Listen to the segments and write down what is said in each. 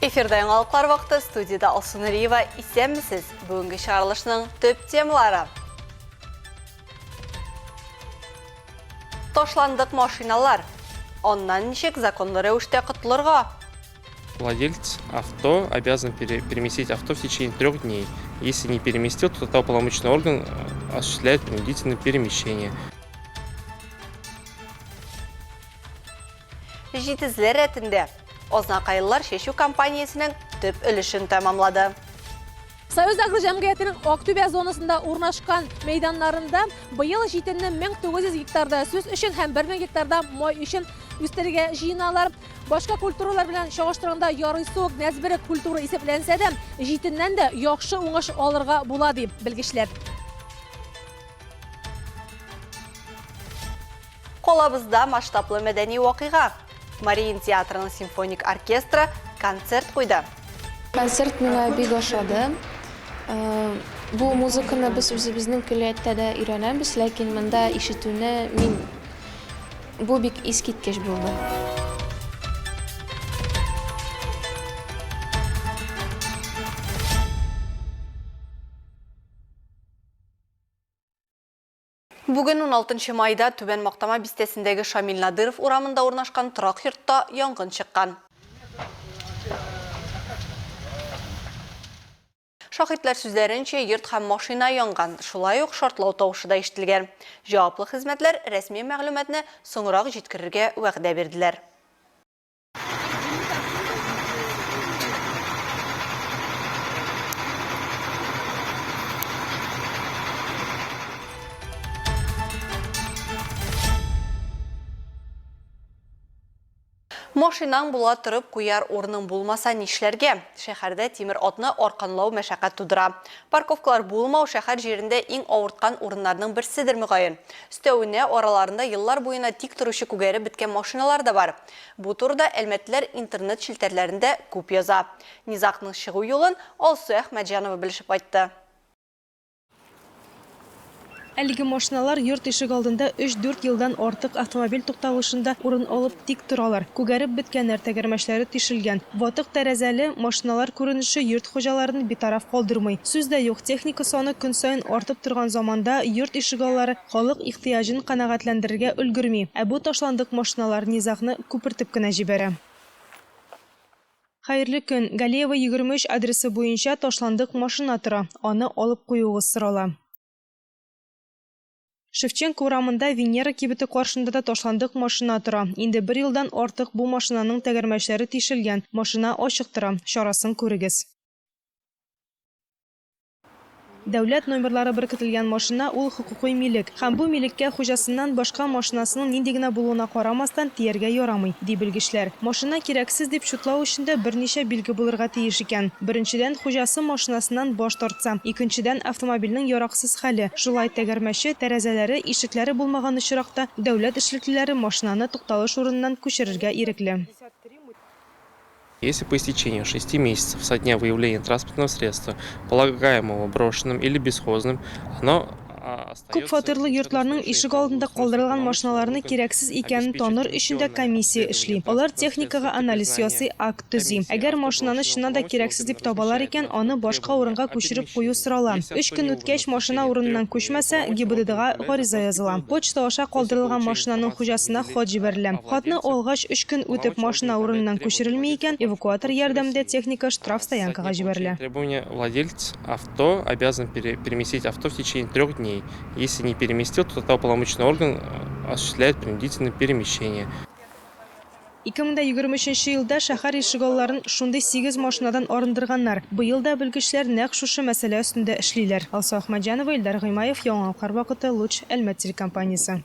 Эфирда яңалыклар вакыты, студиядә Алсу Нуриева. Исәнмесез! Бүгенге чыгарылышның төп темалары. Ташландык машиналар. Аннан ничек законлы рәвештә котылырга? Владелец авто обязан переместить авто в течение 3 дней. Если не переместил, то тогда уполномоченный орган осуществляет принудительное перемещение. Җитезләр рәтендә. Азнакайлылар чәчү кампаниясенең төп өлешен тәмамлады. Союз агро җәмгыятенең Актүбә зонасында урнашкан мәйданнарында быел җитенне 1900 гектарда сүс өчен һәм 1000 гектарда май өчен үстерергә җыеналар. Башка культуралар белән чагыштырганда ярыйсы ук нәзберек культура исәпләнсә дә, җитеннән дә яхшы уңыш алырга була, ди белгечләр. Калабызда масштаблы мәдәни вакыйга. Мариин театрының симфоник оркестры концерт куйды. Концерт миңа бик ошады. Бу музыканы без үзебезнең көллияттә дә өйрәнәбез, ләкин монда ишетүне мин бу бик искиткеч булды. Бүген 16 майда Түбән Мактама бистәсендәге Шамил Надыров урамында урнашкан торак йортта янгын чыккан. Шаһитләр сүзләренчә, йорт һәм машина янган, шулай ук шартлау тавышы да ишетелгән. Җаваплы хезмәтләр рәсми мәгълүматны соңрак җиткерергә вәгъдә бирделәр. Машинаң була торып, куяр урының булмаса нишләргә? Шәһәрдә тимер атны арканлау мәшәкать тудыра. Парковкалар булмау шәһәр җирендә иң авырткан урыннарның берседер мөгаен. Өстәвенә, араларында еллар буена тик торучы күгәреп беткән машиналар да бар. Бу турыда әлмәтлеләр интернет челтәрләрендә күп яза. Низагның чыгу юлын Алсу Әхмәтҗанова белешеп кайтты. Әлеге машиналар йорт ишегалдында өч-дүрт елдан артык автомобиль тукталышында урын алып тик торалар. Күгәреп беткәннәр, тәгәрмәчләре тишелгән. Ватык тәрәзәле машиналар күренеше йорт хуҗаларын битараф калдырмый. Сүз дә юк, техника саны көн саен артып торган заманда йорт ишегаллары Халык ихтыяҗын канәгатьләндерергә өлгерми, ә бу ташландык машиналар низагны күпертеп кенә җибәрә. Хәерле көн! Галиева 23 адресы буенча ташландык машина тора, аны алып куюыгыз сорала. Шевченко урамында Венера кибете каршында да ташландык машина тора. Инде бер елдан артык бу машинаның тәгәрмәчләре тишелгән, машина ачык тора. Чарасын күрегез. Дәүләт номерлары беркетелгән машина ул хокукый милек. Һәм бу милеккә хуҗасыннан башка машинасының нинди генә булуына карамастан тияргә ярамый, ди белгечләр. Машина кирәксез дип чутлау өчен дә берничә билге булырга тиеш икән. Беренчедән, хуҗасы машинасыннан баш тартса. Икенчедән, автомобильнең яраксыз хәле. Шулай, тәгәрмәче, тәрәзәләре, ишекләре булмаган очракта, дәүләт эшлеклеләре машинаны тукталыш урыныннан күчерергә ирекле. Если по истечению шести месяцев со дня выявления транспортного средства, полагаемого брошенным или бесхозным, оно Күп фатирлы йортларның ишек алдында калдырылган машиналарны кирәксез икәнен таныр өчен дә комиссия эшли. Алар техникага анализ ясый, акт төзи. Әгәр машинаны чыннан да кирәксез дип табалар икән, аны башка урынга күчереп кую сорала. Өч көн үткәч, машина урыныннан күчмәсә, ГИБДДга гариза языла. Почта аша калдырылган машинаның хуҗасына хат җибәрелә. Хатны алгач, өч көн үтеп, машина урыныннан күчерелми икән, эвакуатор ярдәмендә техника штрафстоянкага җибәрелә. Требование владелец авто обязан переместить авто в течение трех дней. Если не переместил, то тогда уполномоченный орган осуществляет принудительное перемещение. 2023 нче елда шәһәр ишегалларын шундый сигез машинадан арындырганнар. Быел да белгечләр нәкъ шушы мәсьәлә өстендә эшлиләр. Алсу Әхмәтҗанова, Илдар Гыймаев, Яңалыклар вакыты, Луч, Әлмәт телекомпаниясе.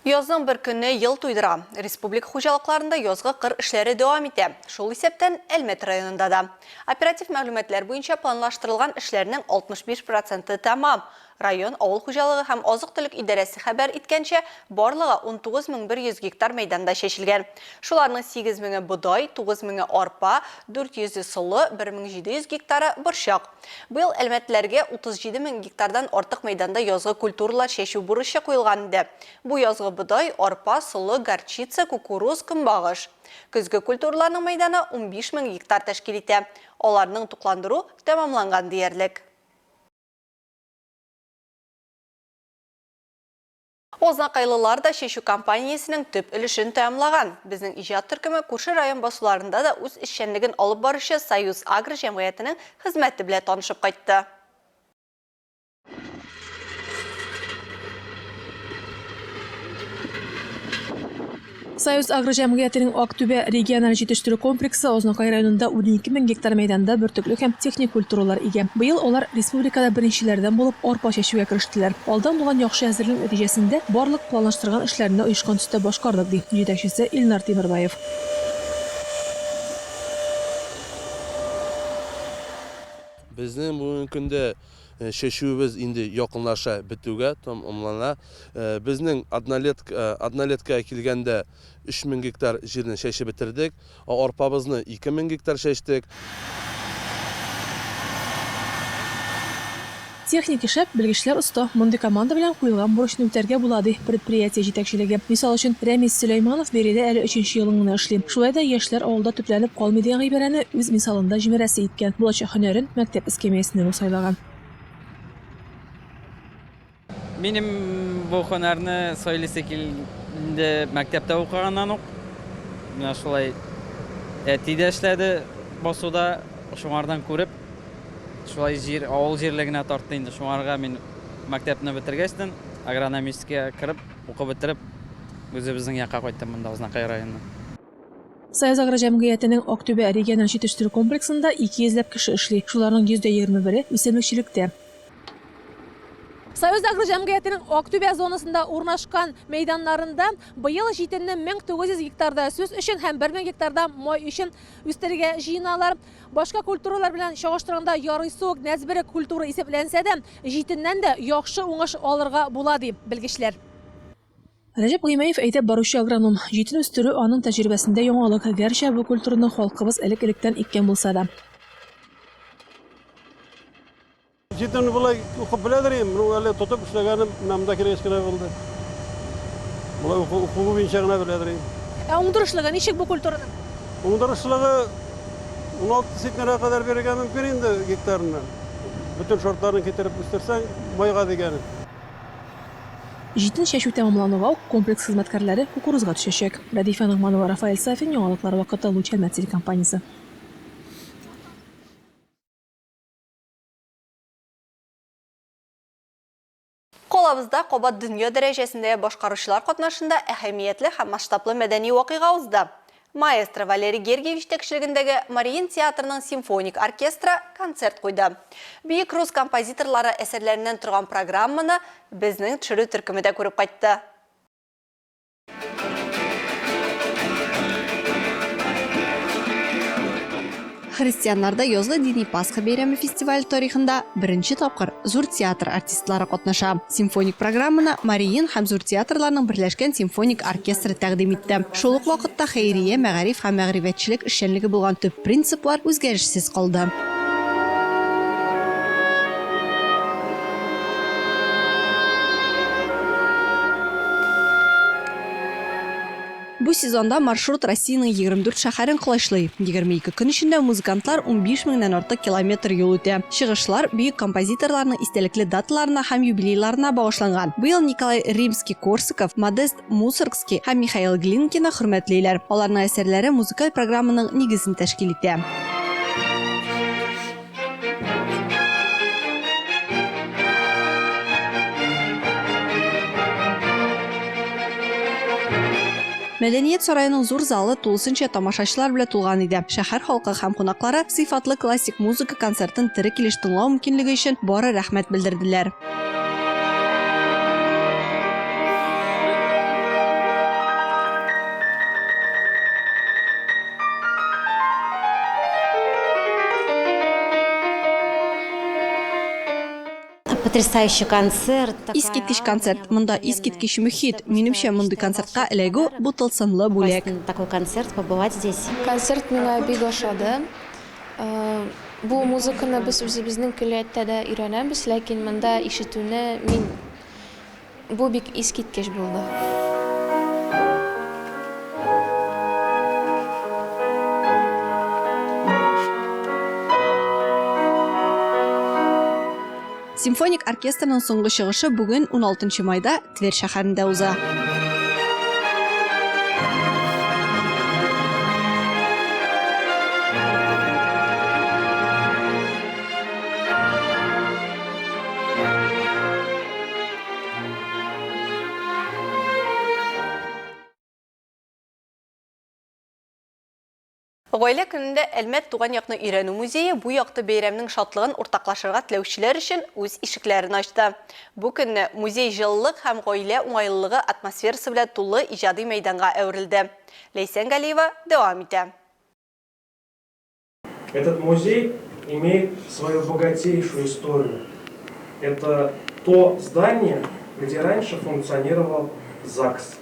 Язның бер көне ел туйдыра. Республика хуҗалыкларында язгы кыр эшләре дәвам итә. Шул исәптән, Әлмәт районында да. Оператив мәгълүматлар буенча планлаштырылган эшләрнең 65 проценты тәмам. Район авыл хуҗалыгы һәм азык-төлек идарәсе хәбәр иткәнчә, барлыгы 19100 гектар мәйданда чәчелгән. Шуларның сигез меңе бодай, тугыз меңе арпа, дүрт йөзе солы, 1700 гектары борчак. Быел әлмәтлеләргә 37 мең гектардан артык мәйданда язгы культуралар чәчү бурычы куелган иде. Бу язгы бодай, арпа, солы, горчица, кукуруз, көнбагыш. Көзге культураларның мәйданы 15 мең гектар тәшкил итә. Аларның тукландыру тәмамланган диярлек. Азнакайлылар да чәчү кампаниясенең төп өлешен тәмамлаган. Безнең иҗат төркеме күрше район басуларында да үз эшчәнлеген алып баручы Союз-Агро җәмгыятенең хезмәте белән танышып кайтты. Союз-Агро җәмгыятенең Актүбә региональ җитештерү комплексы Азнакай районында 12 мең гектар мәйданда бөртекле һәм техник культуралар игә. Быел алар республикада беренчеләрдән булып арпа чәчүгә керештеләр. Алдан булган яхшы әзерлек нәтиҗәсендә барлык планлаштырган эшләрне оешкан төстә башкардык, ди җитәкчесе Илнар Тимербаев. Безнең бүгенге көндә чәчүебез инде якынлаша бетүгә, тәмамлана. Безнең однолетка, однолеткага килгәндә 3000 гектар җирне чәчеп бетердек. Арпабызны 2000 гектар чәчтек. Техника шәп, белгечләр оста. Мондый команда белән куелган бурычны үтәргә була, ди предприятие җитәкчелеге. Мисал өчен, Рәмис Сөләйманов биредә әле өченче елын гына эшли. Шулай да яшьләр авылда төпләнеп калмый дигән гыйбарәне үз мисалында җимерәсе иткән. Булачак һөнәрен мәктәп эскәмиясеннән үк сайлаган. Минем бу һөнәрне сайлыйсы килде мәктәптә укыганнан ук. Менә шулай әти дә эшләде басуда, шуңардан күреп, Шулай җир, авыл җирлегенә тартты инде. Шуңарга мин мәктәпне бетергәчтен, агрономическийга кереп, укып бетереп, үзебезнең якка кайттым монда, Азнакай районына. Союз-Агро җәмгыятенең Актүбә региональ җитештерү комплексында 200 ләп кеше эшли, шуларның 21%-е үсемлекчелектә. Союз-Агро җәмгыятенең Актүбә зонасында урнашкан мәйданнарында быел җитенне 1900 гектарда сүс өчен һәм 1000 гектарда май өчен үстерергә җыеналар. Башка культуралар белән чагыштырганда ярыйсы ук нәзберек культура исәпләнсә дә, җитеннән дә яхшы уңыш алырга була, ди белгечләр. Рәҗәп Гыймаев әйдәп баручы агроном. Җитен үстерү аның тәҗрибәсендә яңалык, гәрчә бу культураны халкыбыз элек-электән иккән булса да. Җитен болай укып беләдер идем, ну әле тотып эшләгәнем менә монда килгәч кенә булды. Болай уку, уку буенча гына беләдер идем. Ә уңдырышлыгы ничек бу культураның? Уңдырышлыгы 16 центнерга кадәр бирергә мөмкин инде гектарыннан. Бөтен шартларын китереп үстерсәң, майга дигәне. Җитен чәчү тәмамлануга ук комплекс хезмәткәрләре кукурузга төшәчәк. Рәдифә Ногманова, Рафаэль Сафин, Яңалыклар вакыты, Луч Әлмәт телекомпаниясе. Калабызда кабат дөнья дәрәҗәсендәге башкаручылар катнашында әһәмиятле һәм масштаблы мәдәни вакыйга узды. Маэстро Валерий Гергиев җитәкчелегендәге Мариин театрының симфоник оркестры концерт куйды. Бөек рус композиторлары әсәрләреннән торган программаны безнең төшерү төркеме дә күреп кайтты. Христианнарда язгы дини Пасха бәйрәме фестивале тарихында беренче тапкыр Зур театр артистлары катнаша. Симфоник программаны Мариин һәм Зур театрларның берләшкән симфоник оркестры тәкъдим итте. Шул ук вакытта хәйрия, мәгариф һәм мәгърифәтчелек эшчәнлеге булган төп принциплар үзгәрешсез калды. Бу сезонда маршрут Россиянең 24 шәһәрен колачлый. 22 көн эчендә музыкантлар 15 меңнән артык километр юл үтә. Чыгышлар бөек композиторларның истәлекле даталарына һәм юбилейларына багышланган. Быел Николай Римский-Корсаков, Модест Мусоргский һәм Михаил Глинкины хөрмәтлиләр. Аларның әсәрләре музыкаль программаның нигезен тәшкил итә. Мәдәният сараеның зур залы тулысынча тамашачылар белән тулган иде. Шәһәр халкы һәм кунаклары сыйфатлы классик музыка концертын тере килеш тыңлау мөмкинлеге өчен бары рәхмәт белдерделәр. Потрясающий концерт. Искиткеч концерт. Монда искиткеч мөхит. Минемчә, мондый концертка эләгү, бу тылсымлы бүләк. На такой концерт, побывать здесь. Концерт миңа бик ошады. Бу музыканы без үзебезнең көллияттә дә өйрәнәбез, ләкин монда ишетүне мин Бу бик искиткеч булды. Симфоник оркестрның соңгы чыгышы бүген, уналтынчы майда, Тверь шәһәрендә уза. Гаилә көнендә Әлмәт туган якны өйрәнү музее бу якты бәйрәмнең шатлыгын уртаклашырга теләүчеләр өчен үз ишекләрен ачты. Бу көнне музей җылылык һәм гаилә уңайлылыгы атмосферасы белән тулы иҗади мәйданга әверелде. Ләйсән Галиева дәвам итә. Этот музей имеет свою богатейшую историю. Это то здание, где раньше функционировал ЗАГС.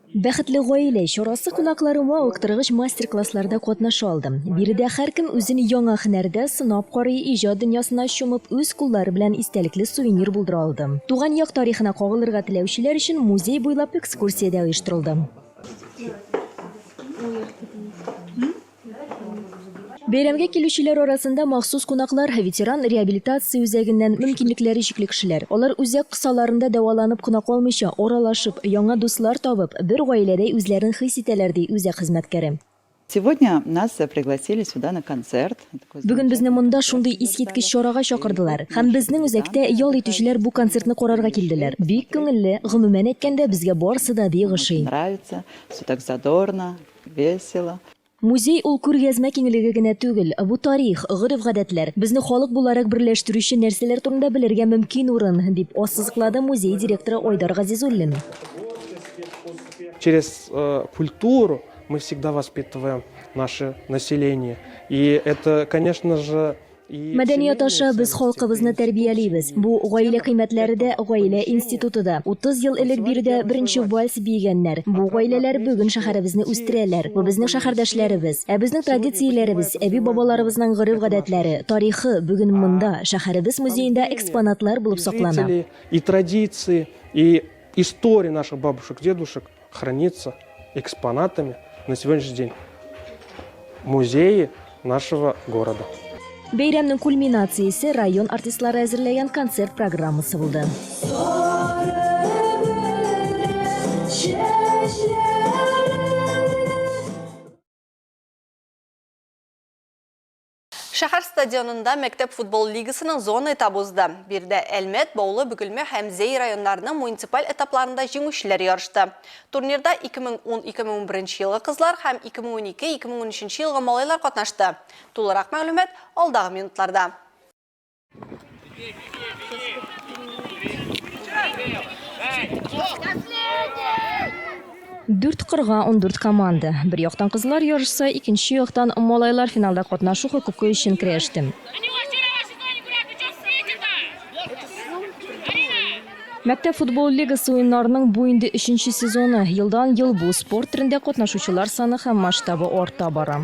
Бәхетле гаилә чарасы кунаклары мавыктыргыч мастер-классларда катнаша алды. Биредә һәркем үзен яңа һөнәрдә сынап карый, иҗат дөньясына чумып, үз куллары белән истәлекле сувенир булдыра алды. Туган як тарихына кагылырга теләүчеләр өчен музей буйлап экскурсия дә оештырылды. Бәйрәмгә килүчеләр арасында махсус кунаклар, ветеран реабилитация үзәгеннән мөмкинлекләре чикле кешеләр. Алар үзәк кысаларында дәваланып кына калмыйча, аралашып, яңа дуслар табып, бер гаиләдәй үзләрен хис итәләр, ди үзәк хезмәткәре. Сегодня нас пригласили сюда на концерт. Бүген безне монда шундый искиткеч чарага чакырдылар. Һәм безнең үзәктә ял итүчеләр бу концертны карарга килделәр. Бик күңелле, гомумән әйткәндә, безгә барысы да бик ошый. Нравится, все так задорно, весело. Музей ул күргәзмә киңлеге генә түгел, бу тарих, гореф-гадәтләр, безне халык буларак берләштерүче нәрсәләр турында белергә мөмкин урын, дип ассызыклады музей директоры Айдар Газизуллин. Через культуру мы всегда воспитываем наше население. И это, конечно же, Мәдәният аша без халкыбызны тәрбиялибез. Бу, гаилә кыйммәтләре дә, гаилә институты да. 30 ел элек биредә беренче вальс биегәннәр. Бу гаиләләр бүген шәһәребезне үстерәләр. Бу безнең шәһәрдәшләребез. Ә безнең традицияләребез, әби-бабаларыбызның гореф-гадәтләре, тарихы бүген монда, шәһәребез музеенда экспонатлар булып саклана. И традиции, и история наших бабушек, дедушек хранится экспонатами на сегодняшний день в музее нашего города. Бәйрәмнең кульминациясе район артистлары әзерләгән концерт программасы булды. Шәһәр стадионында мәктәп футбол лигасының зона этабы узды. Биредә Әлмәт, Баулы, Бөгелмә һәм Зәй районнарының муниципаль этапларында җиңүчеләр ярышты. Турнирда 2010-2011 елгы кызлар һәм 2012-2013 елгы малайлар катнашты. Тулырак мәгълүмат алдагы минутларда. Дүрт кырга 14 команда. Бер яктан кызлар ярышса, икенче яктан малайлар финалда катнашу хокукы өчен көрәште. Мәктәп футбол лигасы уеннарының бу инде өченче сезоны. Елдан-ел бу спорт төрендә катнашучылар саны һәм масштабы арта бара.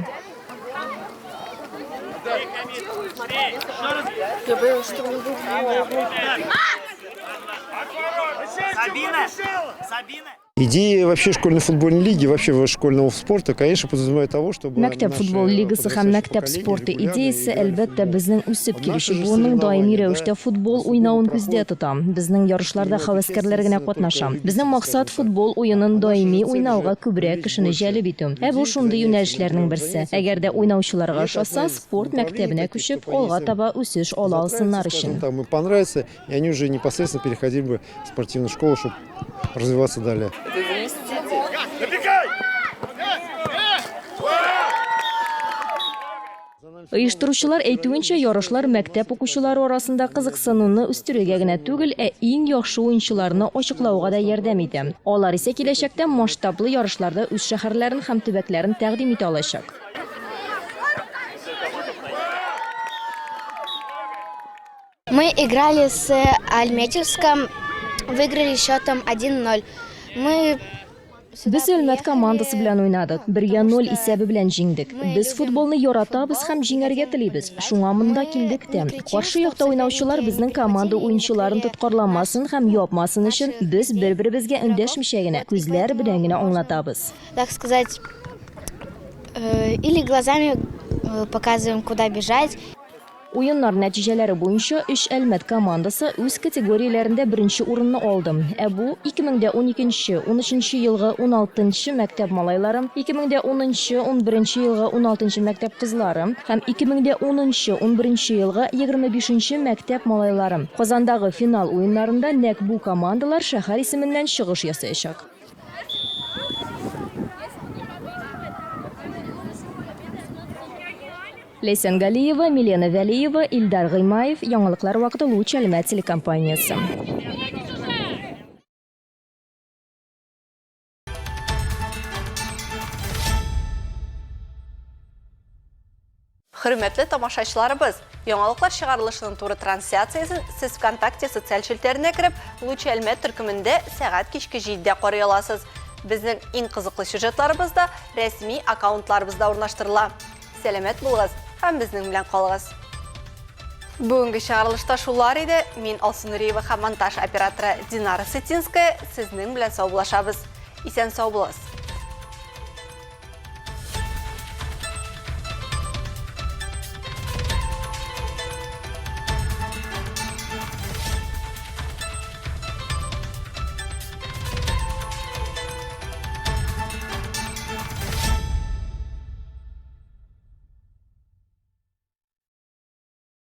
Идея вообще школьной футбольной лиги, вообще школьного спорта, конечно, подразумевает того, чтобы Мәктәп футбол лигасы һәм мәктәп спорты идеясе, әлбәттә, безнең үсеп килүче буынның даими рәвештә футбол уйнавын күздә тота. Безнең ярышларда һәвәскәрләр генә катнаша. Безнең максат, футбол уенын даими уйнауга күбрәк кешене җәлеп итү. Ә бу шундый юнәлешләрнең берсе. Әгәр дә уйнаучыларга ошаса, спорт мәктәбенә күчеп, алга таба үсеш ала алсыннар өчен. Там им понравится, и они уже непосредственно переходили бы в спортивную школу, чтобы развиваться далее. Оештыручылар әйтүенчә, ярышлар мәктәп укучылары арасында кызыксынуны үстерүгә генә түгел, ә иң яхшы уенчыларны ачыклауга да ярдәм итә. Алар исә киләчәктә масштаблы ярышларда үз шәһәрләрен һәм төбәкләрен тәкъдим итә алачак. Мы играли с Альметьевском, выиграли счетом 1-0. Мы Без Әлмәт командасы белән уйнадык. Бергә 0 исәбе белән җиңдек. Без футболны яратабыз һәм җиңәргә телибез. Шуңа монда килдек тә. Каршы якта уйнаучылар безнең команда уенчыларын тоткарламасын һәм япмасын өчен, без бер-беребезгә эндәшмичә генә, күзләр белән генә аңлатабыз. Так сказать, э, или глазами э, показываем, куда бежать. Уеннар нәтиҗәләре буенча өч Әлмәт командасы үз категорияләрендә беренче урынны алды. Ә бу, 2012 нче, унөченче елгы уналтынчы мәктәп малайлары, 2010 нчы, унберенче елгы уналтынчы мәктәп кызлары һәм 2010 нчы, унберенче елгы егерме бишенче мәктәп малайлары. Казандагы финал уеннарында нәкъ бу командалар шәһәр исеменнән чыгыш ясаячак. Ләйсән Галиева, Милена Вәлиева, Илдар Гыймаев, Яңалыклар вакыты Луч Әлмәт телекомпаниясе. Хөрмәтле тамашачыларыбыз, яңалыклар чыгарылышының туры трансляциясен сез ВКонтакте социаль челтәренә кереп, Луч Әлмәт төркемендә сәгать кичке 7-дә карый аласыз. Безнең иң кызыклы сюжетларыбыз да рәсми аккаунтларыбызда урнаштырыла. Сәламәт булыгыз һәм безнең белән калыгыз. Бүгенге чыгарылышта шулар иде. Мин Алсу Нуриева һәм монтаж операторы Динара Сытинская сезнең белән саубуллашабыз. Исән сау булыгыз.